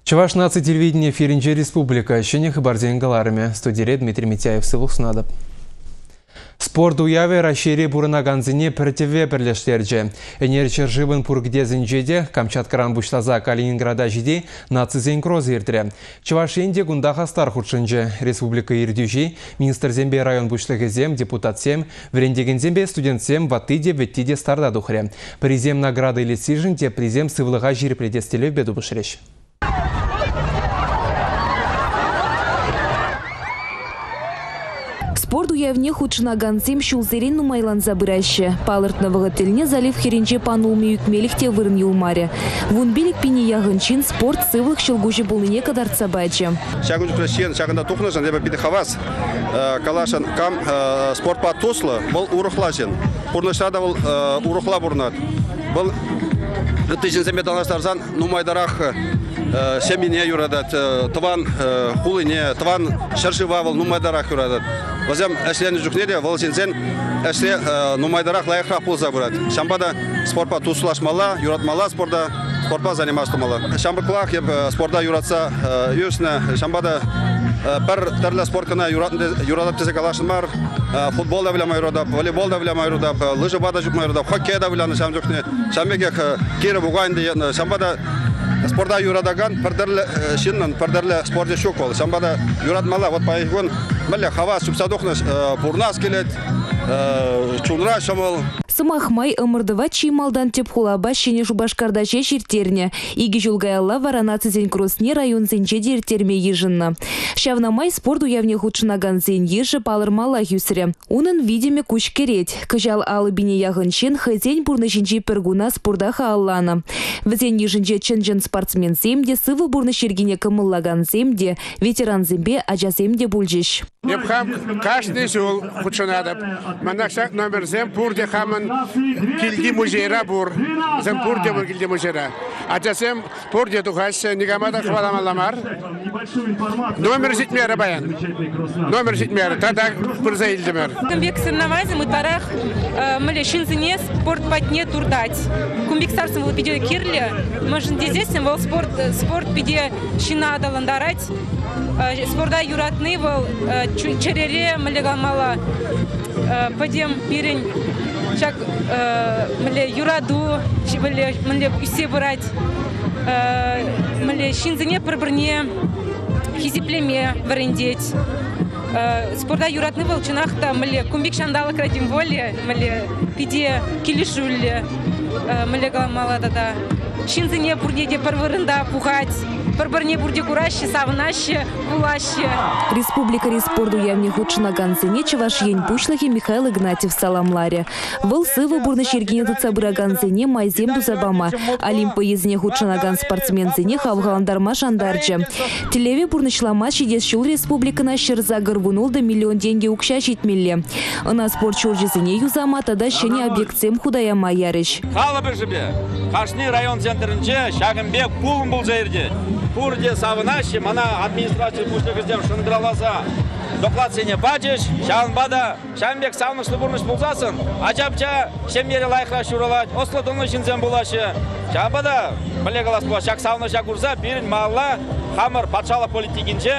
Чӑваш наци телевидени эфирӗнче республика ҫӗнӗ хыпарсен кӑларӑмӗ. Студире Дмитрий Митяев сывлӑх сунатӑп. Спорт уявӗ Раҫҫейре пурӑнакансене пӗр тӗвве пӗрлештерчӗ. Ӗнер ҫӗршывӑн пур кӗтесӗнче те Камчаткӑран пуҫласа Калининграда ҫити нацисен кросӗ иртрӗ. Чӑваш Ен те кунта хастар хутшӑнчӗ. Республика ертӳҫи, министрсемпе район пуҫлӑхӗсем, депутатсем, вӗрентекенсемпе студентсем ватти те вӗтти те старта тухрӗ. Пӗрисем награда илессишӗн, теприсем сывлӑха ҫирӗплетес тӗллевпе тупӑшрӗҫ. Спорт уявне хутшӑнакансем ҫулсерен нумайланса пыраҫҫӗ. Палӑртнӑ вӑхӑт тӗлне залив хӗрринче панулми ӳкмелӗх те вырӑн юлмарӗ. 15 пине яхӑн ҫын спорт сывлӑх ҫӑлкуҫӗ пулнине кӑтартса пачӗ. Ҫакӑн чухлӗ ҫын ҫакӑнта тухнӑшӑн эпӗ питӗ хавас. Калашӑн, кам спортпа туслӑ, вӑл урӑхла ҫын. Пурнӑҫра та вӑл урӑхла пурӑнать. Вӑл ытти ҫынсемпе танлаштарсан нумайтарах ҫемйине юратать, тӑван хулине, тӑван ҫӗршыва вӑл нумайтарах юратать. Вӗсем ӗҫленӗ чухне те вӑл ҫынсен ӗҫре нумайтарах лайӑхрах пулса пырать. Ҫавӑнпа та спортпа туслашмалла, юратмалла спорта, спортпа заниматься тумалла. Ҫамрӑклах эп спорта юратса ӳснӗ, ҫавӑнпа та пӗр тӗрлӗ спорт кӑна юратап тесе каласшӑн мар. Футбол та выляма юратап, волейбол та выляма юратап, лыжӑпа та чупма юратап, хоккей та вылянӑ ҫавӑн чухне. Ҫавӑн пекех Киров пуканӗ те йӑтнӑ. Ҫавӑнпа та спорта юратакан пӗр тӗрлӗ ҫыннӑн пӗр тӗрлӗ спорчӗ ҫук вӑл. Ҫавӑнпа та юратмалла. Вот паянхи кун мӗнле хавас чупса тухнӑ, пурӑнас килет, чунра ҫӑмӑл. Сӑмах май, ӑмӑртӑва чи малтан тӗп хулапа Ҫӗнӗ Шупашкарта ҫеҫ ирттернӗ. Икӗ ҫул каялла вара нацисен кросне районсенче те ирттерме йышӑннӑ. Ҫавна май спорт уявне хутшӑнакансен йышӗ палӑрмаллах ӳсрӗ. Унӑн витӗмӗ куҫ кӗрет. Кӑҫал алӑ пине яхӑн ҫын хӑйсен пурнӑҫӗнчи пӗр куна спорта халалланӑ. Вӗсен йышӗнче чӑн-чӑн спортсменсем те, сывӑ пурнӑҫ йӗркине кӑмӑллакансем те, ветерансемпе ачасем те пулчӗҫ. Эп хам кашни ҫул хутшӑнатӑп. Мана ҫак номерсем пурте хамӑн килти музейра пур. Вӗсем пурте пур килти музейра. Ачасем пурте тухаҫҫӗ, никама та хӑваламалла мар. Номер ҫитмерӗ паян. Номер ҫитмерӗ. Тата пырса илтӗмӗр. Кун пек соревновани ытларах мӗнле ҫынсене спорт патне туртать. Кун пек старсем вӑл питӗ кирлӗ. Мӗншӗн тесессӗн вӑл спорт, спорт питӗ ҫынна аталантарать. Спорта юратни вӑл чӗрере мӗнле каламалла пӗтӗм пирӗн ҫак мӗнле юрату мӗнле, мӗнле ӳссе пырать мӗнле ҫынсене пӗр-пӗрне хисеплеме вӗрентет. Спорта юратни вӑл чӑнах та мӗнле кун пек ҫанталӑкра тем более мӗнле питӗ килӗшӳллӗ мӗнле каламалла тата ҫынсене пурне те пӗр вырӑнта пухать. Пӗр-пӗрне пурте кураҫҫӗ, савӑнаҫҫӗ, кулаҫҫӗ. Республикӑри спорт уявне хутшӑнакансене Чӑваш Ен Пуҫлӑхӗ Михаил Игнатьев саламларӗ. Вӑл сывӑ пурнӑҫ йӗркине тытса пыракансене майсем туса пама, Олимп вӑййисене хутшӑнакан спортсменсене хавхалантарма шантарчӗ. Тӗллеве пурнӑҫлама ҫитес ҫул республикӑна 186 миллион тенкӗ укҫа ҫитмелле. Ӑна спорт ҫурчӗсене юсама тата ҫӗнӗ объектсем хута яма ярӗҫ. Калӑпӑшӗпе кашни район центрӗнче ҫакӑн пек пулӑм пулса иртет. Пурте савӑнаҫҫӗ, мана администраци пуҫлӑхӗсем шӑнкӑравласа докладсене пачӗҫ. Ҫавӑнпа та ҫавӑн пек савӑнӑҫлӑ пурнӑҫ пулсассӑн ача-пӑча ҫемьере лайӑхрах ҫуралать, ӑслӑ-тӑнлӑ ҫынсем пулаҫҫӗ. Ҫавӑнпа та, мӗнле калас пулать, ҫак савӑнӑҫа курса пирӗн малалла хамӑр патшалӑх политикинче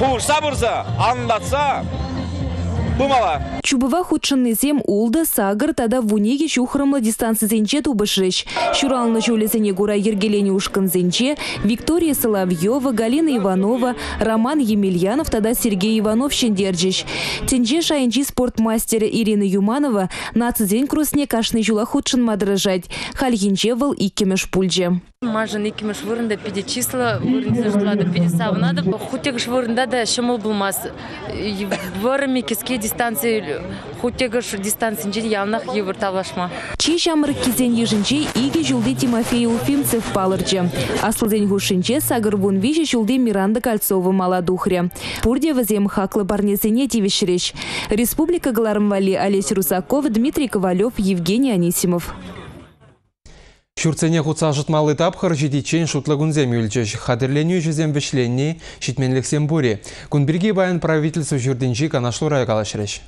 пулӑшса пырса, анлатса пымалла. Чупӑва хутшӑннисем ултӑ, сакӑр тата 12 ҫухрӑмлӑ дистанцисенче тупӑшрӗҫ. Ҫуралнӑ ҫулӗсене кура йӗркеленӗ ушкӑнсенче Виктория Соловьева, Галина Иванова, Роман Емельянов тата Сергей Иванов ҫӗнтерчӗҫ. Тӗнче шайӗнчи спорт мастерӗ Ирина Юманова нацисен кросне кашни ҫулах хутшӑнма тӑрӑшать. Хальхинче вӑл иккӗмӗш пулчӗ. Маншӑн иккӗмӗш вырӑнта питӗ чыслӑ вырӑн тесе шутлатӑп, питӗ савӑнатӑп. Хуть вырӑнта та ҫӑмӑл пулмасть. Вӑрӑм-и кӗске дистанци, хуть дистанцинче яланах йывӑр тавлашма. Чи ҫамрӑккисен йышӗнче икӗ ҫулти Тимофей Уфимцев палӑрчӗ. Аслисен хушшинче 83 ҫулти Миранда Кольцова мала тухрӗ. Пурте вӗсем хаклӑ парнесене тивӗҫрӗҫ. Республика кӑларӑм валли Олесь Русаков, Дмитрий Ковалев, Евгений Анисимов. Ҫуртсене хутса ӑшӑтмалли тапхӑр ҫитиччен шутлӑ кунсем юлчӗҫ. Хатӗрленӳ ӗҫӗсем вӗҫленни, ҫитменлӗхсем пур-и? Кун пирки паян правительство ҫуртӗнчи канашлура калаҫрӗҫ.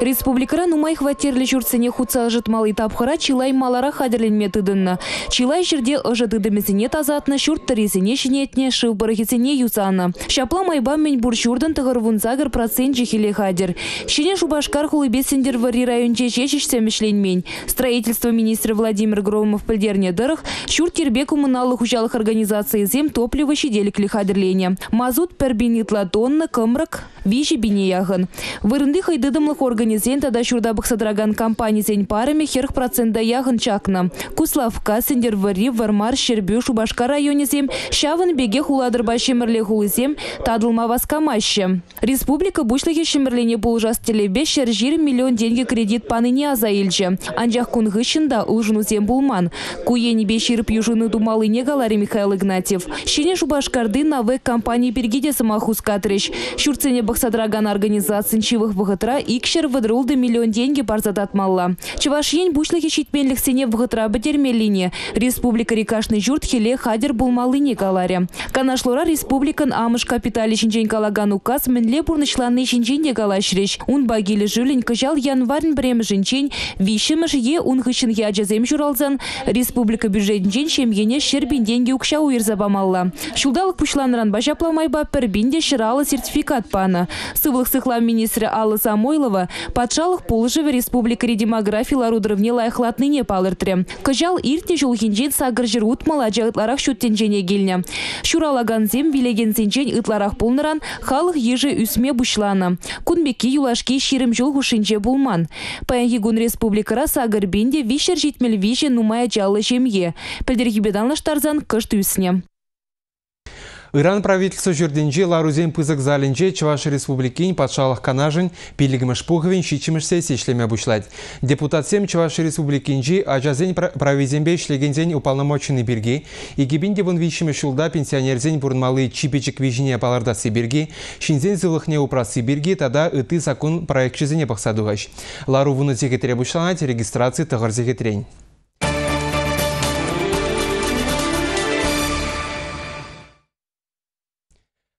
Республикӑра нумай хваттерлӗ ҫуртсене хутса ӑшӑтмалли тапхӑра чылай маларах хатӗрленме тытӑннӑ. Чылай ҫӗрте ӑшӑ тытӑмӗсене тасатнӑ, ҫурт тӑррисене ҫӗнетнӗ, шыв пӑрӑхӗсене юсанӑ. Ҫапла майпа мӗнпур ҫуртӑн 98 проценчӗ хӗле хатӗр. Ҫӗнӗ Шупашкар хулипе Сӗнтӗрвӑрри районӗнче ҫеҫ ӗҫсем вӗҫленмен. Строительство министрӗ Владимир Громов пӗлтернӗ тӑрӑх, ҫурт-йӗрпе коммуналлӑ хуҫалӑх организацийӗсем топливо ҫителӗклӗ хатӗрленӗ. Мазут пӗр пин ытла тонна, кӑмрӑк 3 пине яхӑн. Вырӑнти хӑйтытӑмлӑх органӗсен тата ҫурта пӑхса тӑракан компанисен парӑмӗ 40 процента яхӑн чакнӑ. Куславкка, Сӗнтӗрвӑрри, Вӑрмар, Ҫӗрпӳ, Шупашкар районӗсем, ҫавӑн пекех Улатӑрпа Ҫӗмӗрле хулисем татӑлма васкамаҫҫӗ. Республика Пуҫлӑхӗ Ҫӗмӗрлене пулӑшас тӗллевпе 120 миллион тенкӗ кредит панине аса илчӗ. Анчах кун хыҫҫӑн та улшӑнусем пулман. Ку енӗпе ҫирӗп йышӑну тумаллине каларӗ Михаил Игнатьев. Ҫӗнӗ Шупашкарти «Навэк» компани пирки те сӑмах хускатрӗҫ. Ҫуртсене пӑхса тӑракан организацин ҫывӑх вӑхӑтра 236 миллион тенкӗ парса татмалла. Чӑваш Ен Пуҫлӑхӗ ҫитменлӗхсене вӑхӑтра пӗтермеллине, республикӑри кашни ҫурт хӗле хатӗр пулмаллине каларӗ. Канашлура республикӑн амӑш капиталӗ ҫинчен калакан указ мӗнле пурнӑҫланни ҫинчен те калаҫрӗҫ. Унпа килӗшӳллӗн кӑҫал январӗн 1-мӗшӗнчен виҫҫӗмӗш е ун хыҫҫӑнхи ачасем ҫуралсан республика бюджетӗнчен ҫемьене 100 000 тенкӗ укҫа уйӑрса памалла. Ҫулталӑк пуҫланнӑранпа ҫапла майпа 1150 сертификат панӑ. Сывлӑх сыхлав министрӗ Алла Самойлова патшалӑх пулӑшӑвӗ республикӑри демографи лару-тӑрӑвне лайӑхлатнине палӑртрӗ. Кӑҫал иртнӗ ҫулхинчен 860 ача ытларах ҫут тӗнчене килнӗ. Ҫуралакансем вилекенсенчен ытларах пулнӑран халӑх йышӗ ӳсме пуҫланӑ. Кун пекки юлашки 20 ҫул хушшинче пулман. Паянхи кун республикӑра 8373 нумай ачаллӑ ҫемье. Пӗлтӗрхипе танлаштарсан кӑшт ӳснӗ. Ыран правительство ҫуртӗнчи ларусен пысӑк залӗнче Чӑваш Республикин Патшалӑх Канашӗн пиллӗкмӗш пухӑвӗн ҫиччӗмӗш сесси ӗҫлеме пуҫлать. Депутатсем Чӑваш Республикинчи ачасен прависемпе ӗҫлекенсен уполномоченнӑй пирки, 2013-мӗш ҫулта пенсионерсен пурӑнмалли чи пӗчӗк виҫине палӑртасси пирки, ҫынсен сывлӑхне упрасси пирки тата ытти саккун проекчӗсене пӑхса тухаҫ. Лару 10 сехетре пуҫланать, регистраци 9 сехетрен.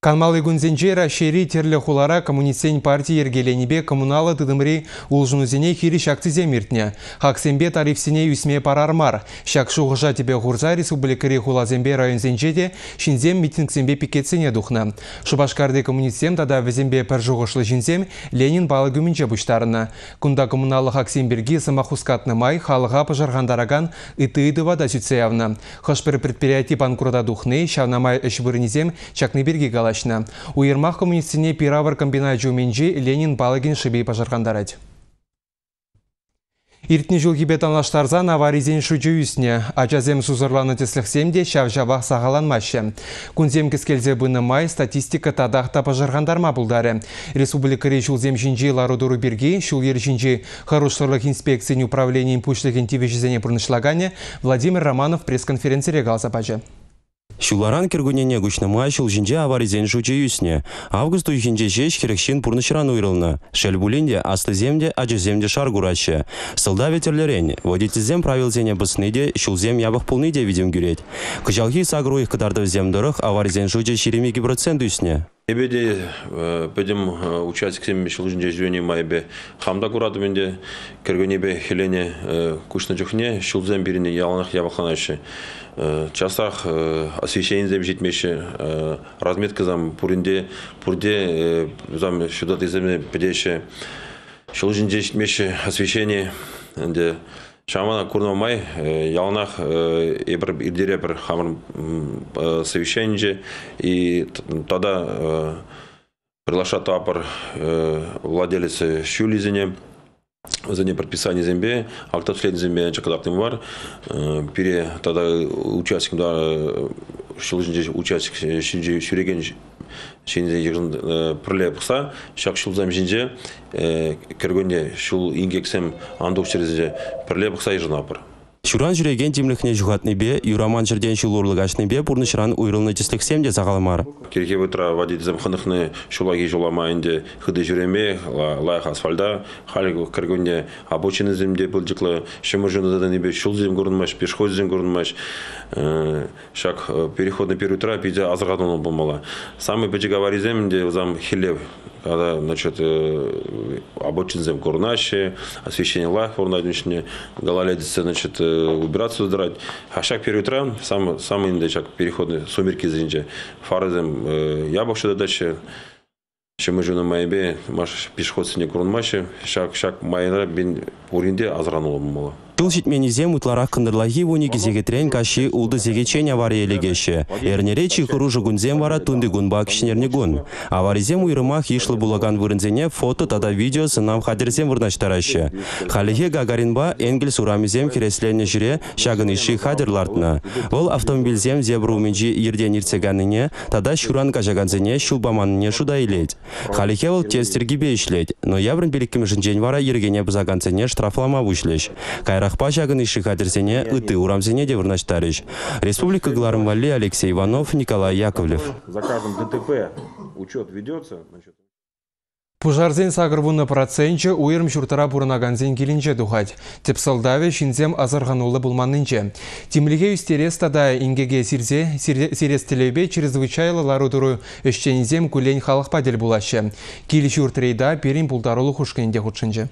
Канмалли кунсенче Раҫҫейри тӗрлӗ хулара коммунистсен парти йӗркеленипе коммуналлӑ тытӑмри улшӑнусене хирӗҫ акцисем иртнӗ. Хаксемпе тарифсене ӳсме парар мар. Ҫак шухӑша тӗпе хурса республикӑри хуласемпе районсенче те ҫынсем митингсемпе пикетсене тухнӑ. Шупашкарти коммунистсем тата вӗсемпе пӗр шухӑшлӑ ҫынсем Ленин палӑкӗ умӗнче пуҫтарӑннӑ. Кунта коммуналлӑ хаксем пирки сӑмах хускатнӑ май халӑха пӑшӑрхантаракан ытти ыйтӑва та сӳтсе явнӑ. Хӑш-пӗр предприяти панкрута тухни, ҫавна май ӗҫ вырӑнӗсем чакни пирки калаҫнӑ. Уйрӑмах коммунистсене пир-авӑр комбиначӗ умӗнчи Ленин палӑкӗн шӑпи пӑшӑрхантарать. Иртнӗ ҫулхипе танлаштарсан аварисен шучӗ ӳснӗ. Ачасем сусӑрланнӑ тӗслӗхсем те ҫав-ҫавах сахалланмаҫҫӗ. Кунсем кӗскелсе пынӑ май статистика татах та пӑшӑрхантарма пултарӗ. Республикӑри ҫулсем ҫинчи лару-тӑру пирки ҫул-йӗр ҫинчи хӑрушсӑрлӑх инспекцийӗн управленийӗн пуҫлӑхӗн тивӗҫӗсене пурнӑҫлаканӗ Владимир Романов пресс-конференцире каласа пачӗ. Ҫулларан кӗркуннене куҫнӑ май ҫул ҫинче аварисен шучӗ ӳснӗ. Август уйӑхӗнче ҫеҫ 40 ҫын пурнӑҫран уйрӑлнӑ. Шел пулин те, аслисем те, ачасем те шар кураҫҫӗ. Сӑлтавӗ тӗрлӗрен. Водительсем правилӑсене пӑсни те, ҫулсем япӑх пулни те витӗм кӳрет. Кӑҫалхи 8 уйӑх кӑтартӑвӗсем тӑрӑх аварисен шучӗ 22% ӳснӗ. Эпӗ те пӗтӗм участниксем ҫул ҫинче ҫӳренӗ майӗпе хам та куратӑп ӗнтӗ. Кӗркуннепе хӗлене куҫнӑ чухне ҫулсем пирӗн яланах япӑхланаҫҫӗ. Часах освещенисем ҫитмеҫҫӗ, разметкӑсем пуринте пурте ҫутатисем пӗтеҫҫӗ. Ҫул ҫинче ҫитмеҫҫӗ освещени ӗнтӗ. Ҫавна курнӑ май яланах эпир иртерепӗр хамӑр совещанинче и тата приглашать тӑватпӑр владелец ҫулӗсене, вӗсене предписанисемпе, акт кӑтартни мар. Пире тата участник ҫул ҫинче участник ҫинче ҫӳрекен ҫынсен пӗрле пӑхса ҫак ҫулсем ҫинче кӗркунне ҫул инкексем ан тухчӑр тесе пӗрле пӑхса йышӑнатпӑр. Ҫуран ҫӳрекен тимлӗхне ҫухатнипе, юраман ҫӗртен ҫул урлӑ каҫнипе пурнӑҫран уйрӑлнӑ тӗслӗхсем те сахал мар. Кирхи вӑхӑтра водительсем хӑнӑхнӑ ҫуллахи ҫула май ӗнтӗ хытӑ ҫӳреме, лайӑх асфальта, халь кӗркунне обочинӑсем те пылчӑклӑ, ҫумӑр ҫунӑ тӑнипе ҫулсем курӑнмасть, пешеходсем курӑнмасть. Ҫак переходный периодра питӗ асӑрхануллӑ пулмалла. Самый пӗчӗк аварисем ӗнтӗ вӗсем хӗлле. Когда, значит, обочинсем курӑнаҫҫӗ, освещение лайӑх пурӑнать ун ҫине, гололедица, значит, убираться тӑрать. А ҫак периодра, самый ӗнтӗ ҫак переходный сумеркисенче, фарӑсем япӑх ҫутатаҫҫӗ. Ҫумӑр ҫунӑ майӗпе пешеходсене курӑнмаҫҫӗ. Ҫак майра пурин те асӑрхануллӑ пулмалла. Ҫул ҫитменнисем ытларах кӑнтӑрлахи 12 сехетрен каҫхи 6 сехетчен аварие лекеҫҫӗ. Эрнере чи хӑрушӑ кунсем вара тунтикунпа кӗҫнерни кун. Аварисем уйрӑмах йышлӑ пулакан вырӑнсене фото тата видео сӑнав хатӗрӗсем вырнаҫтараҫҫӗ. Хальлӗхе Гагаринпа Энгельс урамӗсем хӗресленнӗ ҫӗре ҫакӑн йышши хатӗр лартнӑ. Вӑл автомобильсем зебра умӗнчи йӗртен иртсе кайнине тата ҫуран каҫакансене ҫул паманнине шута илет. Хальлӗхе вӑл тест йӗркипе ӗҫлет. Ноябрӗн 5-мӗшӗнчен вара йӗркене пӑсакансене штрафлама пуҫлӗҫ. Каярахпа ҫакӑн йышши хатӗрсене ытти урамсене те вырнаҫтарӗҫ. Республика кӑларӑм валли Алексей Иванов, Николай Яковлев. За каждым ДТП учет ведется. Пушарсен 80 проценчӗ уйрӑм ҫуртра пурӑнакансен килӗнче тухать. Тӗп сӑлтавӗ ҫынсем асӑрхануллӑ пулманнинче. Тимлӗхе ӳстерес тата инкеке сирсе сирес тӗллевпе чрезвычайлӑ лару-тӑру ӗҫченӗсем куллен халӑхпа тӗл пулаҫҫӗ. Кил-ҫурт рейда пирӗн пултарулӑх ушкӑнӗ те хутшӑнчӗ.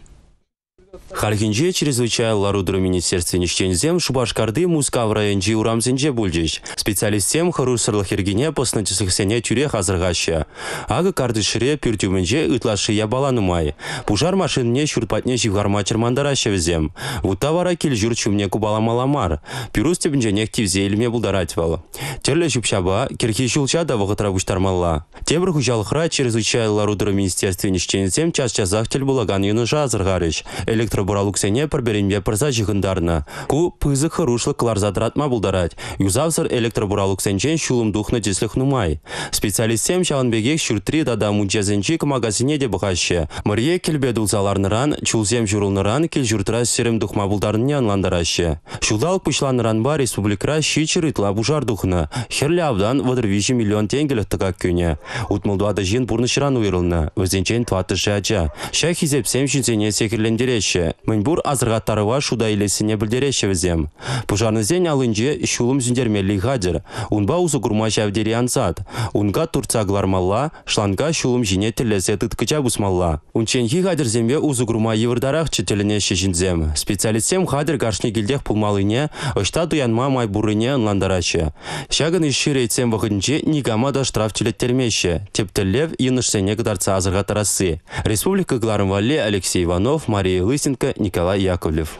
Хальхинче чрезвычайлӑ лару-тӑру министерствин ӗҫченӗсем Шупашкарти Мускав районӗнчи урамсенче пулчӗҫ. Специалистсем хӑрушсӑрлӑх йӗркине пӑснӑ тӗслӗхсене тӳрех асӑрхаҫҫӗ. Акӑ картишре пӳрт умӗнче ытлашши япала нумай. Пушар машинине ҫурт патне ҫывхарма чӑрмантараҫҫӗ вӗсем. Вутта вара кил-ҫурт ҫумне купаламалла мар. Пирус тӗпӗнченех тивсе илме пултарать вӑл. Тӗрлӗ ҫӳп-ҫапа, кӗрхи ҫулҫа та вӑхӑтра пуҫтармалла. Тепӗр хуҫалӑхра чрезвычайлӑ лару-тӑру министерствин ӗҫченӗсем час-часах тӗл пулакан йӑнӑша асӑрхарӗҫ. Электропӑралуксене пӗр-пӗринпе пӑрса ҫыхӑнтарнӑ. Ку пысӑк хӑрушлӑх кӑларса тӑратма пултарать. Юсавсӑр электропӑралуксенчен ҫулӑм тухнӑ тӗслӗх нумай. Специалистсем ҫавӑн пекех ҫуртри тата мунчасенчи кӑмакасене те пӑхаҫҫӗ. Мӑрье кӗлпе тулса ларнӑран, чулсем ҫурӑлнӑран кил-ҫуртра сӗрӗм тухма пултарнине ӑнлантараҫҫӗ. Ҫулталӑк пуҫланнӑранпа республикӑра 700 ытла пушар тухнӑ. Хӗрлӗ автан 33 миллион тенкӗлӗх тӑкак кӳнӗ. 64 ҫын пурнӑҫран уйрӑлнӑ, вӗсенчен тӑваттӑшӗ ача. Ҫак хисепсем ҫынсене сехӗрлентереҫҫӗ. Мӗнпур асӑрхаттарӑва шута илессине пӗлтереҫҫӗ вӗсем. Пушарнӑйсен аллинче ҫулӑм сӳнтермелли хатӗр. Унпа усӑ курма ҫав тери ансат. Унка туртса кӑлармалла, шланга ҫулӑм ҫине тӗллесе тыткӑча пусмалла. Унчченхи хатӗрсемпе усӑ курма йывӑртарахчӗ тӗлӗнеҫҫӗ ҫынсем. Специалистсем хатӗр кашни килтех пулмаллине, ӑҫта туянма май пуррине ӑнлантараҫҫӗ. Ҫакӑн йышши рейдсем вӑхӑтӗнче никама та штраф тӳлеттермеҫҫӗ. Тӗп тӗллев – йӑнӑшсене кӑтартса асӑрхаттарасси. Республика кӑларӑм валли Алексей Иванов, Мария Лысенко, Николай Яковлев.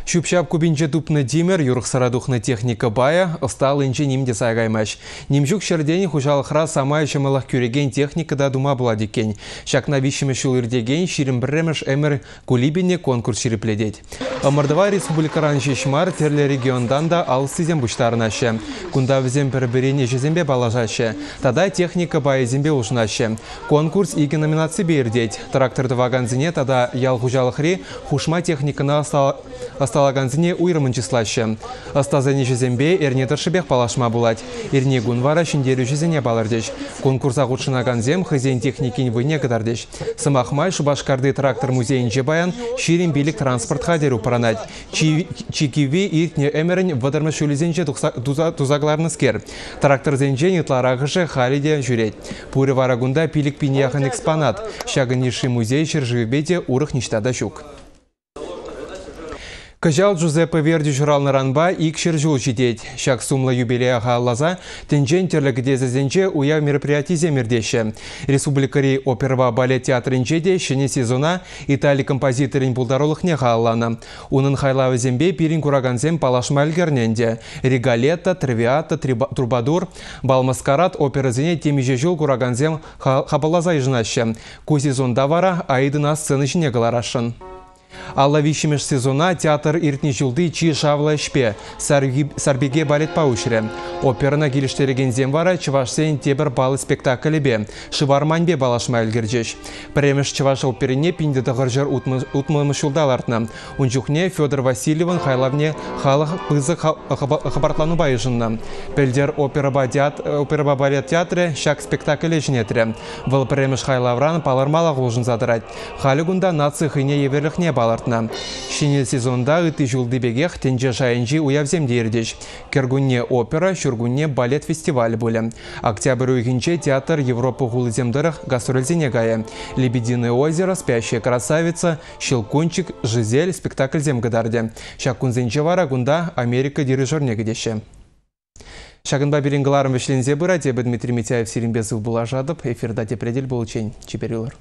Ҫӳп-ҫап купинче тупнӑ тимӗр, юрӑхсӑра тухнӑ техника пайӗ ӑста аллинче ним те сая каймасть. Ним ҫук ҫӗртен хуҫалӑхра самай ҫӑмӑллӑх кӳрекен техника та тума пулать иккен. Ҫакна виҫҫӗмӗш ҫул иртекен 21-мӗш ӗмӗр Кулибине конкурс ҫирӗплетет. Ӑмӑртӑва республикӑран ҫеҫ мар, тӗрлӗ регионтан та алӑстисем пуҫтарӑнаҫҫӗ. Кунта вӗсем пӗр-пӗрин ӗҫӗсемпе паллашаҫҫӗ тата техника пайӗсемпе улшӑнаҫҫӗ. Конкурс икӗ номинаципе иртет. Трактор тӑвакансене тата ял хуҫалӑхри хушма техникӑна ӑсталакансене уйрӑмӑн чыслаҫҫӗ. Ӑстасен ӗҫӗсемпе эрне тӑршшӗпех паллашма пулать. Эрне кун вара ҫӗнтерӳҫӗсене палӑртӗҫ. Конкурса хутшӑнакансем хӑйсен техникин вӑйне кӑтартӗҫ. Сӑмах май, Шупашкарти трактор музейӗнче паян 25 транспорт хатӗрӗ упранать. Чи кивви иртнӗ ӗмӗрӗн 30-мӗш ҫулӗсенче туса кӑларнӑскер. Тракторсенчен ытларахӑшӗ халӗ те ҫӳрет. Пурӗ вара кунта 5 000 яхӑн экспонат. Ҫакӑн йышши музей ҫӗршывӗпе те урӑх ниҫта та ҫук. Кӑҫал Джузеппе Верди ҫуралнӑранпа 200 ҫул ҫитет. Ҫак сумлӑ юбилея халалласа тӗнчен тӗрлӗ кӗтесӗсенче уяв мероприятийӗсем иртеҫҫӗ. Республикӑри оперӑпа балет театрӗнче те ҫӗнӗ сезона Итали композиторӗн пултарулӑхне халалланӑ. Унӑн хайлавӗсемпе пирӗн куракансем паллашма ӗлкӗрнӗ ӗнтӗ. Риголетто, Травиата, Трубадур, Бал-маскарад оперӑсене темиҫе ҫул куракансем хапӑлласа йышӑнаҫҫӗ. Ку сезонта вара Аидӑна сцена ҫине кӑларасшӑн. Алла виҫҫӗмӗш сезона театр иртнӗ ҫулти чи шавлӑ ӗҫпе Сарпике балетпа уҫрӗ. Оперӑна килӗштерекенсем вара чӑвашсен тепӗр паллӑ спектаклӗпе Шыварманьпе паллашма ӗлкӗрчӗҫ. Пӗрремӗш чӑваш оперине 1960 ҫулта лартнӑ. Ун чухне Федор Васильевӑн хайлавне халӑх пысӑк хӑпартланупа йышӑннӑ. Пӗлтӗр оперӑпа балет театрӗ ҫак спектакле ҫӗнетрӗ. Вӑл пӗрремӗш хайлавран палӑрмаллах улшӑнса тӑрать. Халӗ кунта наци хӑйне евӗрлӗхне палӑртнӑ. палӑртнӑ. Ҫӗнӗ сезонта ытти ҫулти пекех тӗнче шайӗнчи уявсем те иртӗҫ. Кӗркунне опера, ҫуркунне балет фестивалӗ пулӗ. Октябрь уйӑхӗнче театр Европа хулисем тӑрӑх гастрольсене кайӗ. «Лебединое озеро», «Спящая красавица», «Щелкунчик», «Жизель» спектакльсем кӑтартӗ. Ҫак кунсенче вара кунта Америка дирижерне кӗтеҫҫӗ. Ҫакӑнпа пирӗн кӑларӑм вӗҫленсе пырать. Эпӗ Дмитрий Митяев сирӗнпе сывпуллашатӑп. Эфирта тепре тӗл пуличчен. Чипер юлӑр.